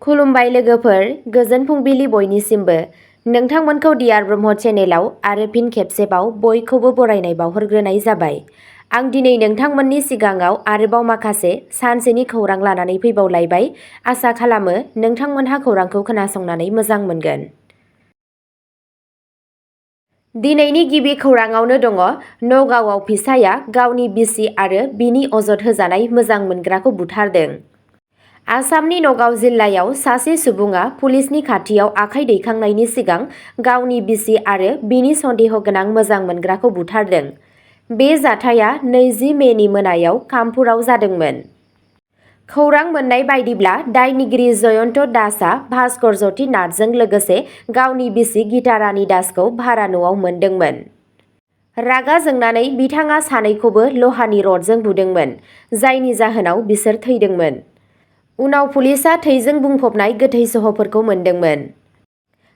खुलुमबाय लोगोफोर, गोजोन फुंबिलि बयनिसिमबो। नोंथांमोनखौ डियार ब्रह्म चेनेलाव आरो फिन खेबसेबाव बयखौबो बरायनाय बावहरग्रोनाय जाबाय। आं दिनै नोंथांमोननि सिगाङाव आरोबाव माखासे सानसेनि खौरां लानानै फैबावलायबाय। आसा खालामो नोंथांमोनहा खौरांखौ खोनासंनानै मोजां मोनगोन। दिनैनि गिबि खौराङावनो दङ नगावआव फिसाया गावनि बिसि आरो बिनि अजद होजानाय मोजां मोनग्राखौ बुथारदों। आसामनि नगाव जिल्लायाव सासे सुबुङा पुलिसनि खाथियाव आखाइ दैखांनायनि सिगां गावनि बिसि आरो बिनि सन्देह गोनां मोजां मोनग्राखौ बुथारदों। बे जाथाया 20 मेनि मोनायाव कामपुराव जादोंमोन। खौरां मोननाय बायदिब्ला दायनिगिरि जयन्त दासआ भास्कर ज्योति नाथजों लोगोसे गावनि बिसि गीता रानी दासखौ भारा न'आव मोनदोंमोन। रागा जोंनानै बिथाङा सानैखौबो लहानि रडजों बुदोंमोन, जायनि जाहोनाव बिसोर थैदोंमोन। उनाव पुलिसआ थैजों बुंफबनाय गोथै सहफोरखौ मोनदोंमोन।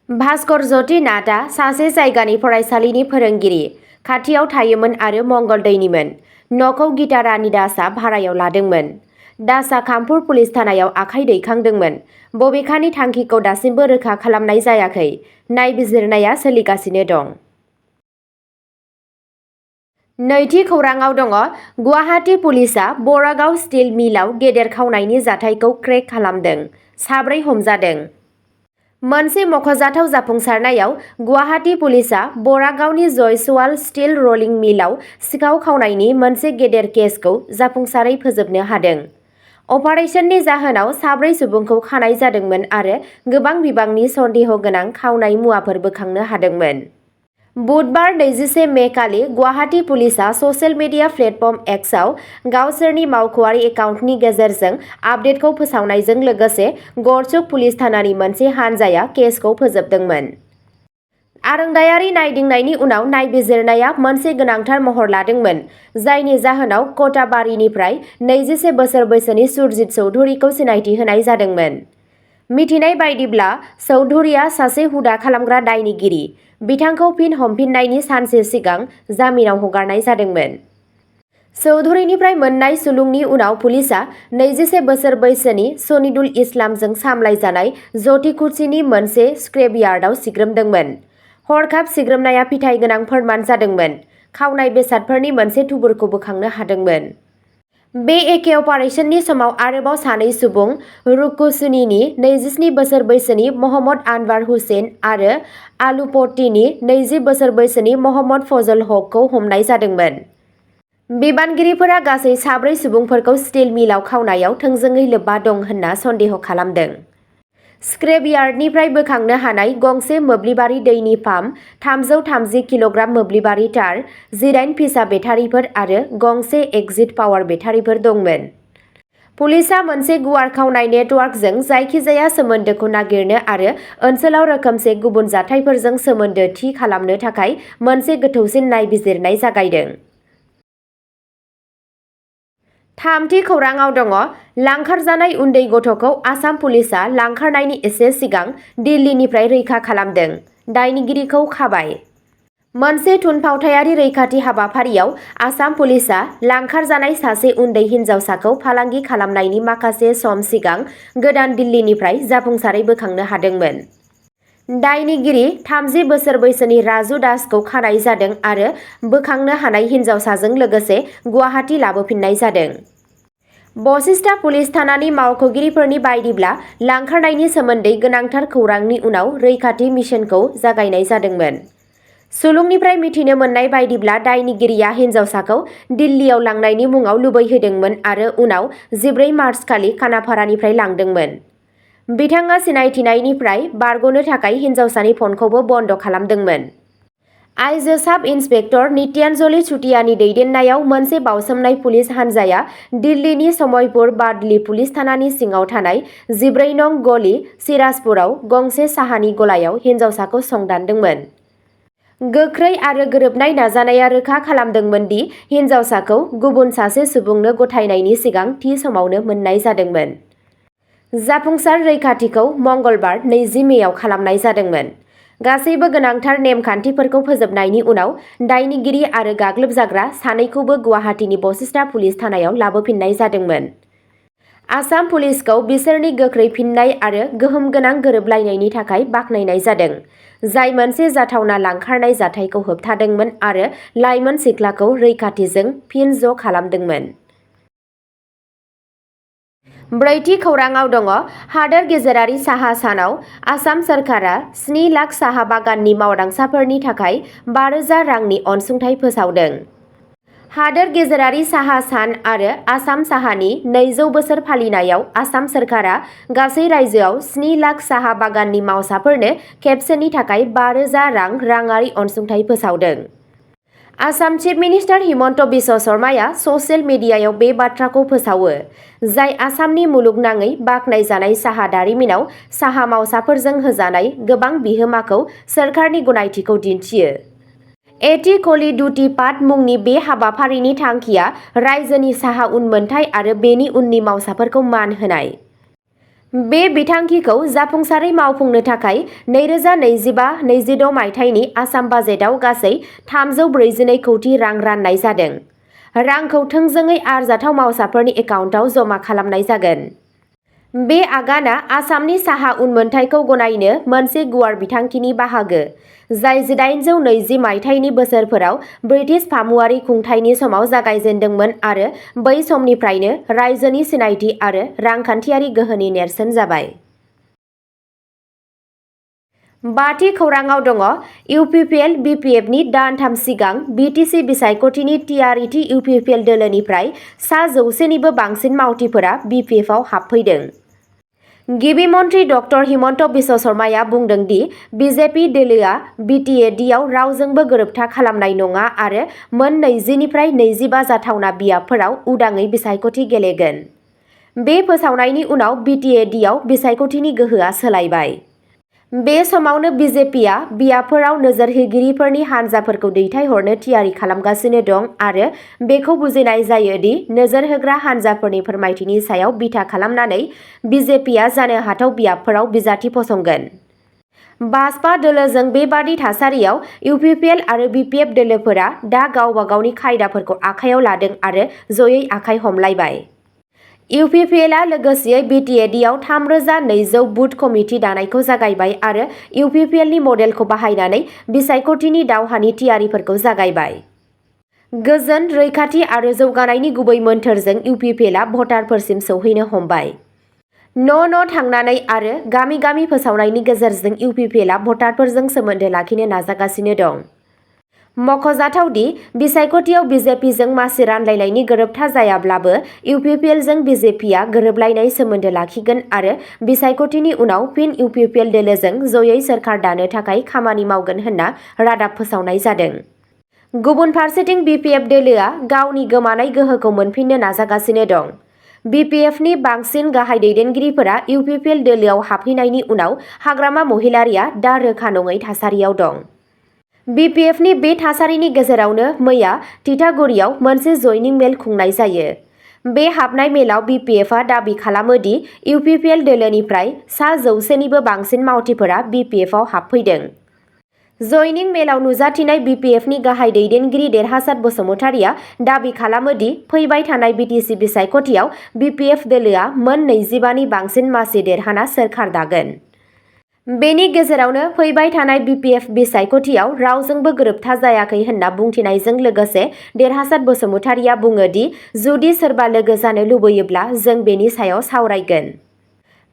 भास्कर ज्योति नाथआ सासे जायगानि फरायसालिनि फोरोंगिरि, खाथियाव थायोमोन आरो मंगलदैनिमोन। न'खौ गीता रानी दासआ भारायाव लादोंमोन। दासआ कामपुर पुलिस थानायाव आखाइ दैखांदोंमोन। बबेखानि थांखिखौ दासिमबो रोखा खालामनाय जायाखै। नायबिजिरनाया सोलिगासिनो दं। नैथि खौराङाव दङ गुवाहाटी पुलिसआ बरागाव स्टिल मिलआव गेदेर खावनायनि जाथायखौ क्रेक खालामदों। 4 हमजादों। मोनसे मख'जाथाव जाफुंसारनायाव गुवाहाटी पुलिसआ बरागावनि जयसवाल स्टिल रलिं मिलआव सिखाव खावनायनि मोनसे गेदेर केसखौ जाफुंसारै फोजोबनो हादों। अपारेशननि जाहोनाव 4 सुबुंखौ खानाय जादोंमोन आरो गोबां बिबांनि सन्देह गोनां खावनाय मुवाफोर बोखांनो हादोंमोन। बुधबार 21 मे खालि गुवाहाटी पुलिसआ ससियेल मिडिया प्लेटफर्म एक्सआव गावसोरनि मावख'आरि एकाउन्टनि गेजेरजों आपडेटखौ फोसावनायजों लोगोसे गड़चुक पुलिस थानानि मोनसे हानजाया केसखौ फोजोबदोंमोन। आरोंदायारि नायदिंनायनि उनाव नायबिजिरनाया मोनसे गोनांथार महर लादोंमोन, जायनि जाहोनाव कटाबारिनिफ्राय 21 बोसोर बैसोनि सुरजित चौधुरीखौ सिनायथि होनाय जादोंमोन। मिथिनाय बायदिब्ला चौधुरीया सासे हुदा खालामग्रा दायनिगिरि। बिथांखौ फिन हमफिननायनि सानसे सिगां जामिनाव हगारनाय जादोंमोन। चौधुरीनिफ्राय मोननाय सुलुंनि उनाव पुलिसआ 21 बोसोर बैसोनि सनिदुल इस्लामजों सामलायजानाय ज'थिकुचिनि मोनसे स्क्रैपयार्डआव सिग्रोमदोंमोन। हरखाब सिग्रोमनाया फिथाइ गोनां फोरमान जादोंमोन। खावनाय बेसादफोरनि मोनसे थुबुरखौ बोखांनो हादोंमोन। बे एखे अपारेशननि समाव आरोबाव 2 सुबुं रुकुसुनीनि 27 बोसोर बैसोनि महम्मद आनवार हुसैन आरो आलुपट्टीनि 20 बोसोर बैसोनि महम्मद फजल हकखौ हमनाय जादोंमोन। बिबानगिरिफोरा गासै 4 सुबुंफोरखौ स्टिल मिलआव खावनायाव थोंजोङै लोब्बा दं होनना सन्देह खालामदों। स्क्रैपयार्डनिफ्राय बोखांनो हानाय गंसे मोब्लिबारि दैनि पाम्प, 330 किल'ग्राम मोब्लिबारि तार, 18 फिसा बेटारिफोर आरो गंसे एक्जिट पावार बेटारिफोर दंमोन। पुलिसआ मोनसे गुवार खावनाय नेटवर्कजों जायखिजाया सोमोन्दोखौ नागिरनो आरो ओनसोलाव रोखोमसे गुबुन जाथायफोरजों सोमोन्दो थि खालामनो थाखाय मोनसे गोथौसिन नायबिजिरनाय जागायदों। थामथि खौराङाव दङ लांखारजानाय उन्दै गथ'खौ आसाम पुलिसआ लांखारनायनि एसे सिगां दिल्लीनिफ्राय रैखा खालामदों। दायनिगिरिखौ खाबाय। मोनसे थुनफावथायारि रैखाथि हाबाफारियाव आसाम पुलिसआ लांखारजानाय सासे उन्दै हिनजावसाखौ फालांगि खालामनायनि माखासे सम सिगां गोदान दिल्लीनिफ्राय जाफुंसारै बोखांनो हादोंमोन। दायनिगिरि 30 बोसोर बैसोनि राजु दासखौ खानाय जादों आरो बोखांनो हानाय हिनजावसाजों लोगोसे गुवाहाटी लाबोफिन्नाय जादों। बशिष्टा पुलिस थानानि मावख'गिरिफोरनि बायदिब्ला लांखारनायनि सोमोन्दै गोनांथार खौरांनि उनाव रैखाथि मिशनखौ जागायनाय जादोंमोन। सुलुंनिफ्राय मिथिनो मोननाय बायदिब्ला दायनिगिरिया हिनजावसाखौ दिल्लीयाव लांनायनि मुङाव लुबैहोदोंमोन आरो उनाव 14 मार्च खालि खानापारानिफ्राय लांदोंमोन। बिथाङा सिनायथिनायनिफ्राय बारग'नो थाखाय हिनजावसानि फनखौबो बन्द खालामदोंमोन। आइजो साब इन्सपेक्टर नित्यान्जलि चुटियानि दैदेननायाव मोनसे बावसोमनाय पुलिस हानजाया दिल्लीनि समयपुर बादली पुलिस थानानि सिङाव थानाय 14 नं गली सिराजपुराव गंसे साहानि गलायाव हिनजावसाखौ संदानदोंमोन। गोख्रै आरो गोरोबनाय नाजानाया रोखा खालामदोंमोन दि हिनजावसाखौ गुबुन सासे सुबुंनो गथायनायनि सिगां थि समावनो मोननाय जादोंमोन। जाफुंसार रैखाथिखौ मंगलबार 20 मेआव खालामनाय जादोंमोन। गासैबो गोनांथार नेमखान्थिफोरखौ फोजोबनायनि उनाव दायनिगिरि आरो गाग्लोबजाग्रा सानैखौबो गुवाहाटीनि बशिष्टा पुलिस थानायाव लाबोफिन्नाय जादोंमोन। आसाम पुलिसखौ बिसोरनि गोख्रै फिननाय आरो गोहोम गोनां गोरोबलायनायनि थाखाय बाख्नायनाय जादों, जाय मोनसे जाथावना लांखारनाय जाथायखौ होबथादोंमोन आरो लाइमोन सिख्लाखौ रैखाथिजों फिन ज' खालामदोंमोन। ब्रैथि खौरांआव दङ हादोर गेजेरारि साहा सानाव आसाम सोरखारा 7 लाख साहा बागाननि मावदांसाफोरनि थाखाय 5,000 रांनि अनसुंथाइ फोसावदों। हादोर गेजेरारि साहा सान आरो आसाम साहानि 200 बोसोर फालिनायाव आसाम सोरखारा गासै रायजोआव 7 लाख साहा बागाननि मावसाफोरनो खेबसेनि थाखाय 5,000 राङारि अनसुंथाइ फोसावदों। आसाम चिफ मिनिस्टार हिमन्त बिश्व शर्माया ससियेल मिडियायाव बे बाथ्राखौ फोसावो, जाय आसामनि मुलुगनाङै बाख्नायजानाय साहा दारिमिनाव साहा मावसाफोरजों होजानाय गोबां बिहोमाखौ सोरखारनि गनायथिखौ दिन्थियो। एथि कलि दुति पाट मुंनि बे हाबाफारिनि थांखिया रायजोनि साहा उनमोनथाइ आरो बेनि उननि मावसाफोरखौ मान होनाय। बे बिथांखिखौ जाफुंसारै मावफुंनो थाखाय 2025-26 मायथाइनि आसाम बाजेटआव गासै 342 कौटि रां राननाय जादों। रांखौ थोंजोङै आरजाथाव मावसाफोरनि एकाउन्टआव जमा खालामनाय जागोन। बे आगाना आसामनि साहा उनमोनथाइखौ गनायनो मोनसे गुवार बिथांखिनि बाहागो, जाय 1820 मायथाइनि बोसोरफोराव ब्रिटिश फामुवारि खुंथायनि समाव जागायजेन्दोंमोन आरो बै समनिफ्रायनो रायजोनि सिनायथि आरो रांखान्थियारि गोहोनि नेरसोन जाबाय। बाथि खौरांआव दङ UPPL BPFनि दानथाम सिगां BTC बिसायख'थिनि थियारिथि UPPL दोलोनिफ्राय 100निबो बांसिन मावथिफोरा BPFआव हाबफैदों। गिबि मन्थ्रि डक्टर हिमन्त बिश्व शर्माया बुंदों दि BJP दोलोआ BTADआव रावजोंबो गोरोबथा खालामनाय नङा आरो मोन 20निफ्राय 25 जाथावना बियाबफोराव उदाङै बिसायख'थि गेलेगोन। बे फोसावनायनि उनाव BTADआव बिसायख'थिनि गोहोआ सोलायबाय। बे समावनो BJPआ बियाबफोराव नोजोरहोगिरिफोरनि हानजाफोरखौ दैथायहरनो थियारि खालामगासिनो दं आरो बेखौ बुजिनाय जायो दि नोजोर होग्रा हानजाफोरनि फोरमायथिनि सायाव बिथा खालामनानै BJPआ जानो हाथाव बियाबफोराव बिजाथि फसंगोन। भाजपा दोलोजों बेबादि थासारियाव UPPL आरो BPF दोलोफोरा दा गावबा गावनि खायदाफोरखौ आखायाव लादों आरो जयै आखाइ हमलायबाय। UPPLआ लोगोसेयै BTADआव 3,200 बुथ कमिटि दानायखौ जागायबाय आरो UPPLनि मडेलखौ बाहायनानै बिसायख'थिनि दावहानि थियारिफोरखौ जागायबाय। गोजोन, रैखाथि आरो जौगानायनि गुबै मोन्थोरजों UPPLआ भटारफोरसिम सौहैनो हमबाय। न' थांनानै आरो गामि गामि फोसावनायनि गेजेरजों UPPLआ भटारफोरजों सोमोन्दो लाखिनो नाजागासिनो दं। मख'जाथाव दि बिसायख'थियाव BJPजों मासि रानलायनायनि गोरोबथा जायाब्लाबो UPPLजों BJPआ गोरोबलायनाय सोमोन्दो लाखिगोन आरो बिसायख'थिनि उनाव फिन UPPL दोलोजों जयै सोरखार दानो थाखाय खामानि मावगोन होनना रादाब फोसावनाय जादों। गुबुन फारसेथिं BPF दोलोआ गावनि गोमानाय गोहोखौ मोनफिननो नाजागासिनो दं। BPFनि बांसिन गाहाय दैदेनगिरिफोरा UPPL दोलोआव हाबहैनायनि उनाव हाग्रामा महिलारीआ दा रोखा नङै थासारियाव दं। BPFनि बे थासारिनि गेजेरावनो मैया तितागुरियाव मोनसे जयनिं मेल खुंनाय जायो। बे हाबनाय मेलाव BPFआ दाबि खालामो दि UPPL दोलोनिफ्राय 100निबो बांसिन मावथिफोरा BPFआव हाबफैदों। जयनिं मेलाव नुजाथिनाय BPFनि गाहाय दैदेनगिरि देरहासात बसुमतारीआ दाबि खालामो दि फैबाय थानाय BTC बिसायख'थियाव BPF दोलोआ मोन 25नि बांसिन मासि देरहाना सोरखार दागोन। बेनि गेजेरावनो फैबाय थानाय BPF बिसायख'थियाव रावजोंबो गोरोबथा जायाखै होनना बुंथिनायजों लोगोसे देरहासात बसुमतारीआ बुङो दि जुदि सोरबा लोगो जानो लुबैयोब्ला जों बेनि सायाव सावरायगोन।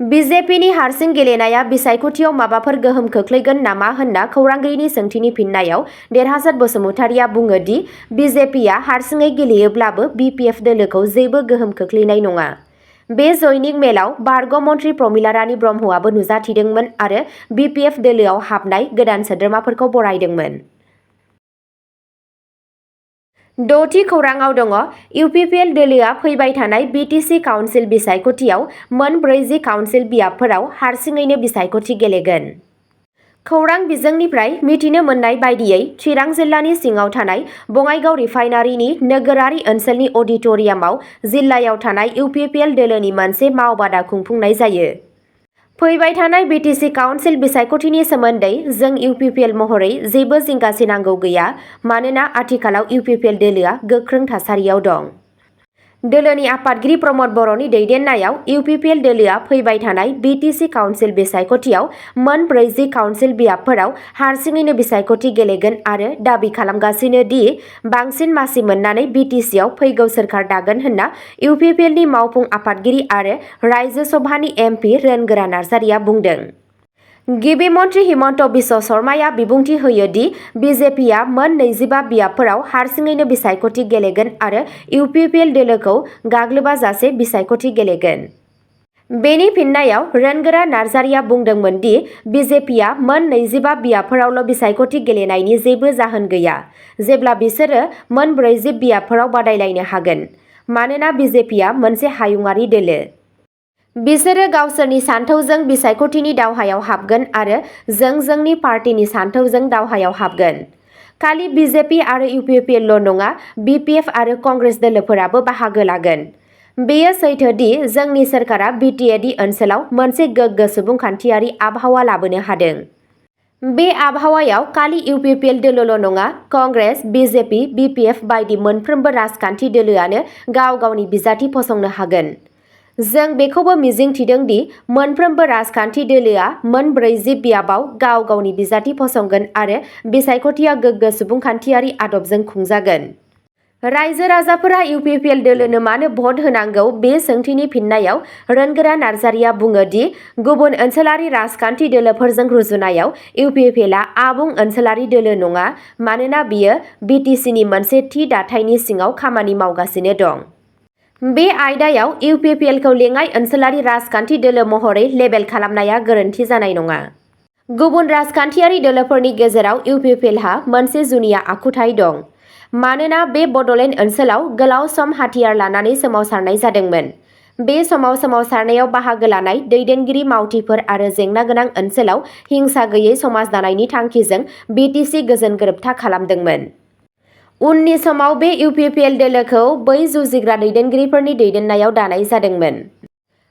BJPनि हारसिं गेलेनाया बिसायख'थियाव माबाफोर गोहोम खोख्लैगोन नामा होनना खौरांगिरिनि सोंथिनि फिननायाव देरहासात बसुमतारीआ बुङो दि BJPआ हारसिङै गेलेयोब्लाबो BPF दोलोखौ जेबो गोहोम खोख्लैनाय नङा। बे जयनिं मेलाव बारग' मन्थ्रि प्रमिला रानी ब्रह्मआबो नुजाथिदोंमोन आरो BPF दोलोआव हाबनाय गोदान सोद्रोमाफोरखौ बरायदोंमोन। द'थि खौरांआव दङ UPPL दोलोआ फैबाय थानाय BTC काउन्सिल बिसायख'थियाव मोन 40 काउन्सिल बियाबफोराव हारसिङैनो बिसायख'थि गेलेगोन। खौरां बिजोंनिफ्राय मिथिनो मोननाय बायदियै चिरां जिल्लानि सिङाव थानाय बङाइगाव रिफाइनारिनि नोगोरारि ओनसोलनि अडिट'रियामाव जिल्लायाव थानाय UPPL दोलोनि मोनसे मावबादा खुंफुंनाय जायो। फैबाय थानाय BTC काउन्सिल बिसायख'थिनि सोमोन्दै जों UPPL महरै जेबो जिंगासिनांगौ गैया मानोना आथिखालाव UPPL दोलोआ गोख्रों थासारियाव दं। दोलोनि आफादगिरि प्रमद बर'नि दैदेननायाव UPPL दोलोआ फैबाय थानाय BTC काउन्सिल बिसायख'थियाव मोन 40 काउन्सिल बियाबफोराव हारसिङैनो बिसायख'थि गेलेगोन आरो दाबि खालामगासिनो दि बांसिन मासि मोननानै BTCआव फैगौ सोरखार दागोन होनना UPPLनि मावफुं आफादगिरि आरो रायजो सभानि MP रोनगोरा नार्जारिया बुंदों। गिबि मन्थ्रि हिमन्त बिश्व शर्माया बिबुंथि होयो दि BJPआ मोन 25 बियाबफोराव हारसिङैनो बिसायख'थि गेलेगोन आरो UPPL दोलोखौ गाग्लोबाजासे बिसायख'थि गेलेगोन। बेनि फिननायाव रोनगोरा नार्जारिया बुंदोंमोन दि BJPआ मोन 25 बियाबफोरावल' बिसायख'थि गेलेनायनि जेबो जाहोन गैया जेब्ला बिसोरो मोन 40 बियाबफोराव बादायलायनो हागोन। मानोना BJPआ मोनसे हायुंआरि दोलो। बिसोरो गावसोरनि सानथौजों बिसायख'थिनि दावहायाव हाबगोन आरो जों जोंनि पार्टीनि सानथौजों दावहायाव हाबगोन। खालि BJP आरो UPPL ल' नङा BPF आरो कंग्रेस दोलोफोराबो बाहागो लागोन। बेयो सैथो दि जोंनि सोरखारा BTAD ओनसोलाव मोनसे गोग्गो सुबुंखान्थियारि आबहावा लाबोनो हादों। बे आबहावायाव खालि UPPL दोलोल' नङा कंग्रेस, BJP, BPF बायदि मोनफ्रोमबो राजखान्थि दोलोआनो गाव गावनि बिजाथि फसंनो हागोन। जों बेखौबो मिजिं थिदों दि मोनफ्रोमबो राजखान्थि दोलोआ मोन 40 बियाबाव गाव गावनि बिजाथि फसंगोन आरो बिसायख'थिया गोग्गो सुबुंखान्थियारि आदबजों खुंजागोन। रायजो राजाफोरा UPPL दोलोनो मानो भट होनांगौ बे सोंथिनि फिननायाव रोनगोरा नार्जारिया बुङो दि गुबुन ओनसोलारि राजखान्थि दोलोफोरजों रुजुनायाव UPPLआ आबुं ओनसोलारि दोलो नङा मानोना बियो BTCनि मोनसे थि दाथायनि सिङाव खामानि मावगासिनो दं। बे आयदायाव UPPLखौ लेङाइ ओनसोलारि राजखान्थि दोलो महरै लेबेल खालामनाया गोरोन्थि जानाय नङा। गुबुन राजखान्थियारि दोलोफोरनि गेजेराव UPPLहा मोनसे जुनिया आखुथाय दं। मानोना बे बड'लेण्ड ओनसोलाव गोलाव सम हाथियार लानानै सोमावसारनाय जादोंमोन। बे समाव सोमावसारनायाव बाहागो लानाय दैदेनगिरि मावथिफोर आरो जेंना गोनां ओनसोलाव हिंसा गैयै समाज दानायनि थांखिजों BTC गोजोन गोरोबथा खालामदोंमोन। उननि समाव बे UPPL दोलोखौ बै जुजिग्रा दैदेनगिरिफोरनि दैदेननायाव दानाय जादोंमोन।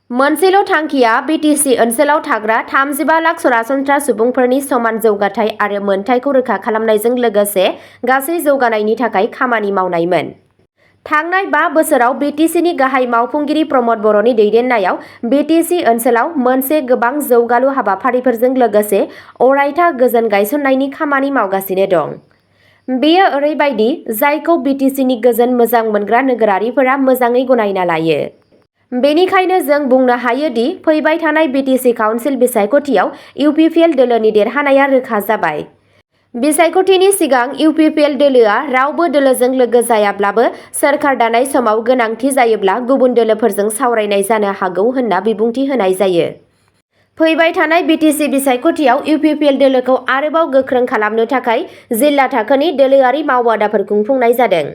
मोनसेल' थांखिया BTC ओनसोलाव थाग्रा 35 लाख सरासनस्रा सुबुंफोरनि समान जौगाथाय आरो मोनथायखौ रोखा खालामनायजों लोगोसे गासै जौगानायनि थाखाय खामानि मावनायमोन। थांनाय 5 बोसोराव BTCनि गाहाय मावफुंगिरि प्रमद बर'नि दैदेननायाव BTC ओनसोलाव मोनसे गोबां जौगालु हाबाफारिफोरजों लोगोसे अरायथा गोजोन गायसननायनि खामानि मावगासिनो दं। बेयो ओरैबायदि जायखौ BTCनि गोजोन मोजां मोनग्रा नोगोरारिफोरा मोजाङै गनायना लायो। बेनिखायनो जों बुंनो हायो दि फैबाय थानाय BTC काउन्सिल बिसायख'थियाव UPPL दोलोनि देरहानाया रोखा जाबाय। बिसायख'थिनि सिगां UPPL दोलोआ रावबो दोलोजों लोगो जायाब्लाबो सोरखार दानाय समाव गोनांथि जायोब्ला गुबुन दोलोफोरजों सावरायनाय जानो हागौ होनना बिबुंथि होनाय जायो। फैबाय थानाय BTC बिसायख'थियाव UPPL दोलोखौ आरोबाव गोख्रों खालामनो थाखाय जिल्ला थाखोनि दोलोआरि मावबादाफोर खुंफुंनाय जादों।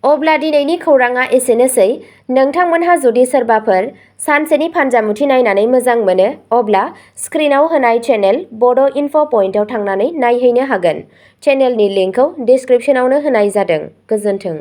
अब्ला दिनैनि खौरांआ एसेनोसै। नोंथांमोनहा जुदि सोरबाफोर सानसेनि फानजामुथि नायनानै मोजां मोनो अब्ला स्क्रिनाव होनाय चेनेल बड' इनफ' पइन्टआव थांनानै नायहैनो हागोन। चेनेलनि लिंकखौ डिस्क्रिप्शनावनो होनाय जादों। गोजोन्थों।